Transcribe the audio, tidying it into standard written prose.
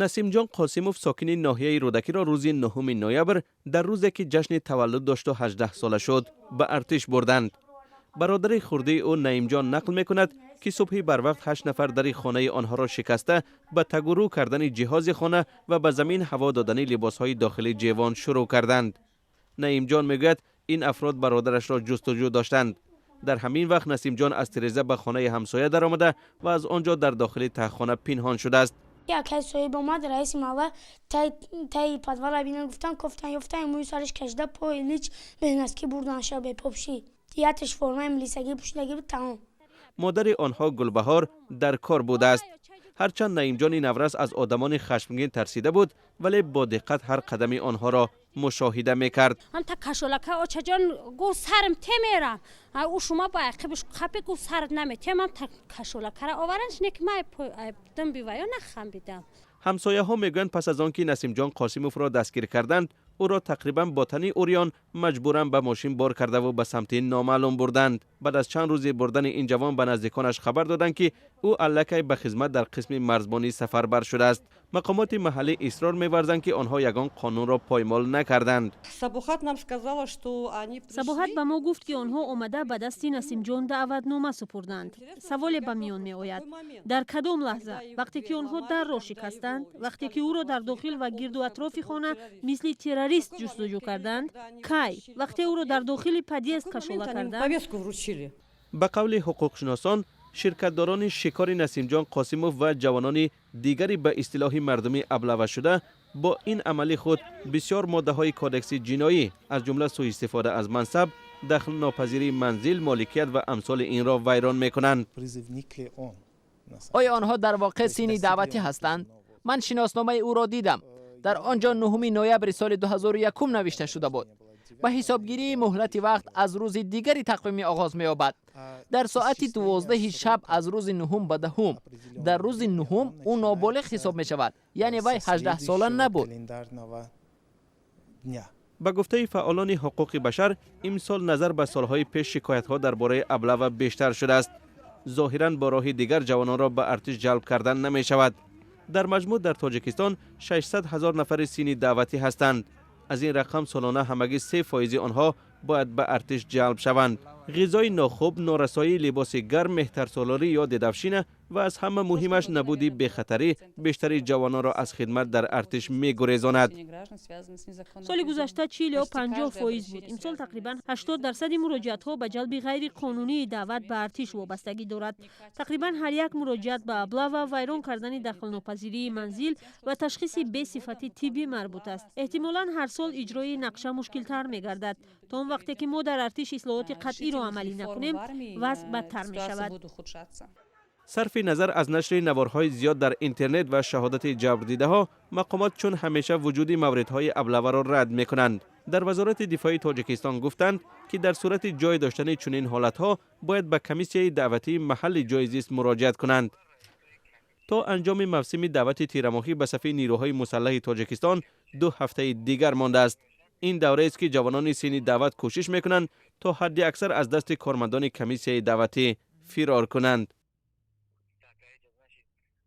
Насимҷон Қосимов, сокини ноҳияи Рӯдакиро рӯзи 9 ноябр, дар рӯзе ки ҷашни таваллуд дошту 18 сола шуд, ба артиш бурданд. Бародари хурдии ӯ Наимҷон нақл мекунад, ки субҳи барвақт ҳашт нафар дари хонаи онҳоро шикаста, ба тагурӯ кардани ҷиҳози хона ва ба замин ҳаво додани либосҳои дохили ҷевон шурӯъ карданд. Наимҷон мегӯяд, ин афрод бародарашро ҷустуҷӯ доштанд. Дар ҳамин вақт Насимҷон аз тиреза ба хонаи ҳамсоя даромада ва аз он ҷо дар дохили таҳхона пинҳон шудааст. Якай соҳиб омад, раиси маҳалла, таи подвала бинан гуфтан, кофтан, ёфтан, мӯи сараш кашида, пои лич бенаски бурданша, бепопшӣ, яташ формаи милисагӣ пӯшидагӣ буд, тамом. Модари онҳо Гулбаҳор дар кор будааст. Ҳарчанд Наимҷони наврас аз одамони хашмгин тарсида буд, вале бо диққат ҳар қадами онҳоро мушоҳида мекард. Ҳамта кашолака, очаҷон, гуфт, сарм темерам, ӯ шума ба ақибш қапи, гуфт, сарат наметем. Ҳамта кашолакара оваран, не ки май дум биваё нахамбидам. Ҳамсояҳо мегӯянд, пас аз он ки Насимҷон Қосимовро дастгир карданд, ӯро тақрибан бо тани урён маҷбуран ба мошин бор кардаву ба самти номаълум бурданд. Баъд аз чанд рӯзи бурдани ин ҷавон, ба наздиконаш хабар доданд, ки ӯ аллакай ба хизмат дар қисми марзбонӣ сафарбар шудааст. Мақомоти маҳаллӣ исрор меварзанд, ки онҳо ягон қонунро поймол накарданд. Сабухат нам сказала, что они Сабоҳат ба мо гуфт, ки онҳо омада, ба дасти Насимҷон даъватнома супурданд. Саволе ба миён меояд: дар кадом лаҳза? Вақте ки онҳо дарро шикастанд? Вақте ки ӯро дар дохил ва гирду атрофи хона мисли террорист ҷустуҷӯ карданд? Кай? Вақте ӯро дар дохили подъезд кашола карданд? Повестку вручили. Ба қавли ҳуқуқшиносон, ширкатдорони шикори Насимҷон Қосимов ва ҷавонони дигари ба истилоҳи мардумӣ аблавашуда бо ин амали худ бисёр моддаҳои кодекси ҷиноӣ, аз ҷумла сӯистифода аз мансаб, дахлнопазирии манзил, моликият ва амсоли инро вайрон мекунанд. Оё онҳо дар воқеъ синни даъватӣ ҳастанд? Ман шиносномаи ӯро дидам. Дар он ҷо 9 ноябри соли 2001 навишта шуда буд. Ба ҳисобгирии муҳлати вақт аз рӯзи дигари тақвимӣ оғоз меёбад, дар соати 12-и шаб аз рӯзи нуҳум ба 10-ум. Дар рӯзи нуҳум ӯ ноболиғ ҳисоб мешавад, яъне вай 18-сола набуд. Ба гуфтаи фаъолони ҳуқуқи башар, имсол назар ба солҳои пеш шикоятҳо дар бораи аблава бештар шудааст. Зоҳиран, бо роҳи дигар ҷавононро ба артиш ҷалб кардан намешавад. Дар маҷмӯъ дар Тоҷикистон 600 ҳазор нафари синни даъватӣ ҳастанд. Аз ин рақам солона ҳамагӣ 3 фоизи онҳо бояд ба артиш ҷалб шаванд. Ғизои нохуб, норасоии либоси гарм, меҳтарсолорӣ ё дедовщина ва аз ҳама муҳимаш набуди бехатарӣ бештари ҷавононро аз хидмат дар артиш мегурезонад. Соли гузашта 40 ё 50% буд, имсол тақрибан 80 дарсади муроҷиатҳо ба ҷалби ғайриқонунии даъват ба артиш вобастагӣ дорад. Тақрибан ҳар як муроҷиат ба облава, вайрон кардани дахлнопазирии манзил ва ташхиси бесифати тиббӣ марбут аст. Эҳтимолан, ҳар сол иҷрои нақша мушкилтар мегардад. То он вақте ки мо дар артиш ислоҳоти қатъиро амалӣ накунем, вазъ бадтар мешавад. Сарфи назар аз нашри наворҳои зиёд дар интернет ва шаҳодати ҷабрдидаҳо, мақомот чун ҳамеша вуҷуди мавридҳои аблаваро рад мекунанд. Дар Вазорати дифои Тоҷикистон гуфтанд, ки дар сурати ҷой доштани чунин ҳолатҳо бояд ба комиссияи даъватии маҳалли ҷойи зист муроҷиат кунанд. То анҷоми мавсими даъвати тирамоҳӣ ба сафи нирӯҳои мусаллаҳи Тоҷикистон 2 ҳафтаи дигар мондааст. Ин давраест, ки ҷавонони синни даъват кӯшиш мекунанд, то ҳадди аксар аз дасти кормандони комиссияи даъватӣ фирор кунанд.